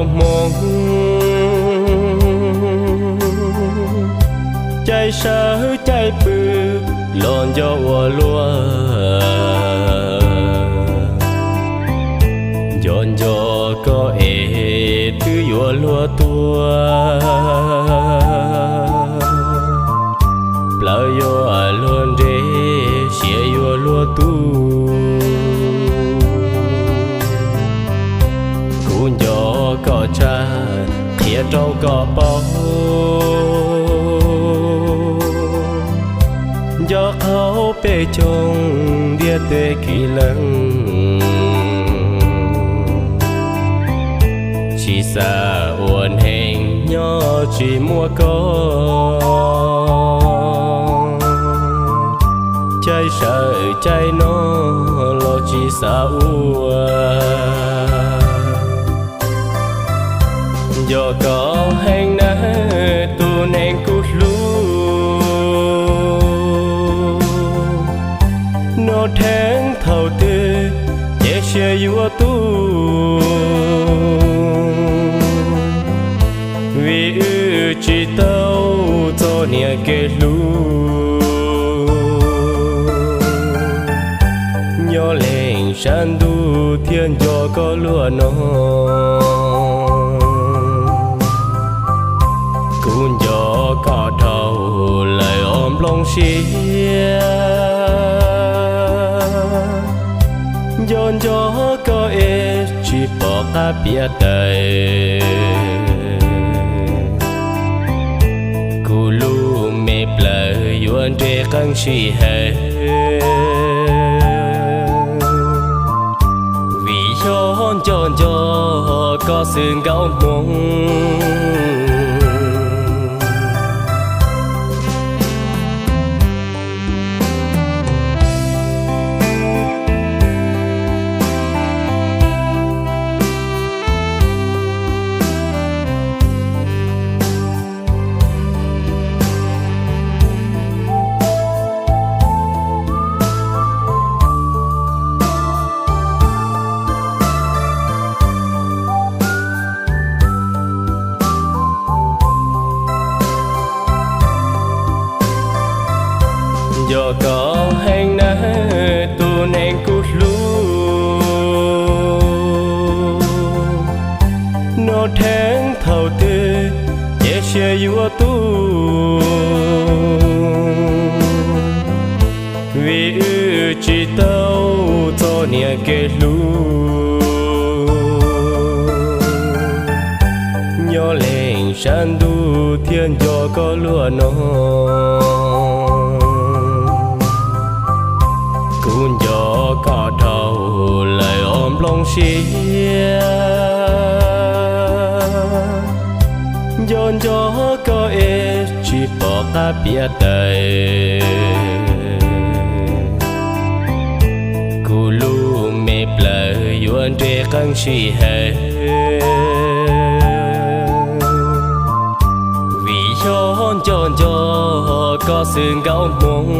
Hmoob, caij sawv caij pw los nco ua luaj, nco nco koj es twb yuav luag tuag, plawv yuav luag nres, siav yuav luag tu. Kuv nco koj tshaj, qhia rau koj paub, nco qhov peb coob ntiaj teb kis leej, tsis xav ua neeg nyob tsis muaj koj. Caij sawv caij no los tsis xav ua, nco koj heev nawb tus neeg kuv hlub. Noj dheev thaum twg ces siav yuav tu, vim wb tsis tau txo niam kev hlub. Nyob leej sab ntuj thiaj nco koj luaj no. Kuv nco koj dhau lawm os nplooj siab, nco nco koj es tsis pom qab piav tawm. Kuv lub me plawv yuav nres qeeb sij hawm, vim yog nco nco koj xwb nkauj hmoob. Nco koj heev nawb tus neeg kuv hlub. Noj dheev thaum twg ces siav yuav tu, vim wb tsis tau txo niam kev hlub. Nyob leej sab ntuj thiaj nco koj luaj no. Kuv nco koj dhau lawm os nplooj siab, nco nco koj es tsis pom qab piav tawm. Kuv lub me plawv yuav nres qeeb sij hawm, vim yog nco nco koj xwb nkauj hmoob.